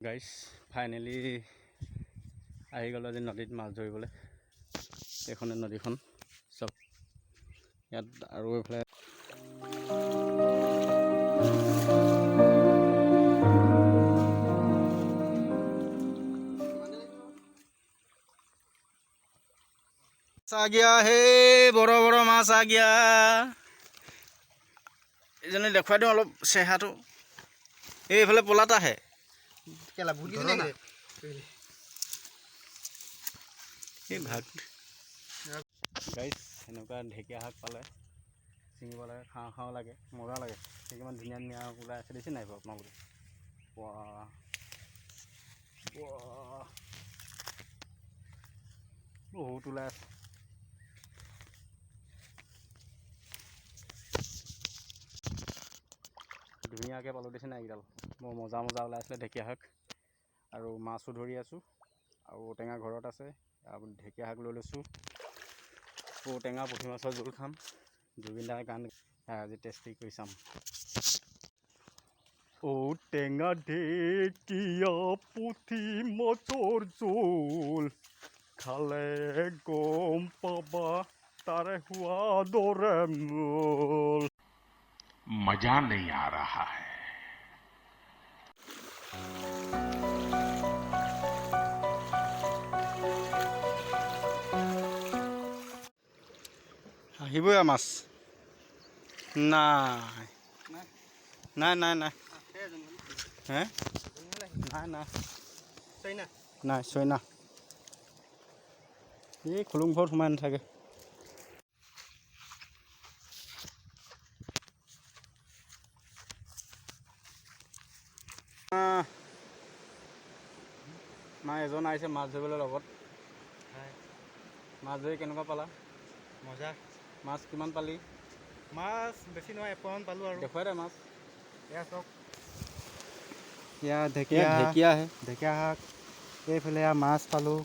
গাইছ, ফাইনেলি আহি গ'লোঁ আজি নদীত মাছ ধৰিবলৈ। এইখনে নদীখন চব ইয়াত আৰু এইফালে आ गया হে, বড় বড় মাছ आ गया। এইজনী দেখুৱাই দিওঁ অলপ চেহেৰাটো। এই এইফালে পোলাত আহে। কেলা ভুল কিছু নাই। এই ভাগ। গাইছ, এনেকুৱা ঢেকীয়া শাক পালে ছিঙিব লাগে, খাওঁ খাওঁ লাগে, মজা লাগে। সেই কিমান ধুনীয়া ধুনীয়া ওলাই আছে, দেখিছে নাই বাৰু আপোনালোকে? বাহ বাহ, বহুত ওলাই আছে। ধুনীয়াকৈ পালোঁ, দেখিছে নাই এইকেইডাল? বৰ মজা মজা ওলাই আছিলে ঢেকীয়া শাক। আৰু মাছো ধৰি আছোঁ আৰু ঔটেঙা ঘৰত আছে আৰু ঢেকীয়া শাক লৈ লৈছোঁ। ঔটেঙা পুঠি মাছৰ জোল খাম। জুবিন দাৰ গান আজি টেষ্টি কৰি চাম। ঔটেঙা ঢেকীয়া পুঠি মাছৰ জোল খালে গম পাবা তাৰে সোৱাদৰে মূল। मजा नहीं आ रहा है। আহিবই আৰু মাছ। নাই নাই নাই নাই, হে নাই নাই। নাই, চইনা। এই খুলুং ঘৰত সোমাই নাথাকে। মা এজন আহিছে মাছ ধৰিবলৈ লগত। মাছ ধৰি কেনেকুৱা পালা? মজা। মাছ কিমান পালি? মাছ বেছি নহয়, এপোৱামান পালোঁ আৰু। দেখুৱাই দে মাছ। এয়া চাওক, এয়া ঢেকীয়া। ঢেকীয়া আহে। ঢেকীয়া শাক। এইফালে এয়া মাছ পালোঁ।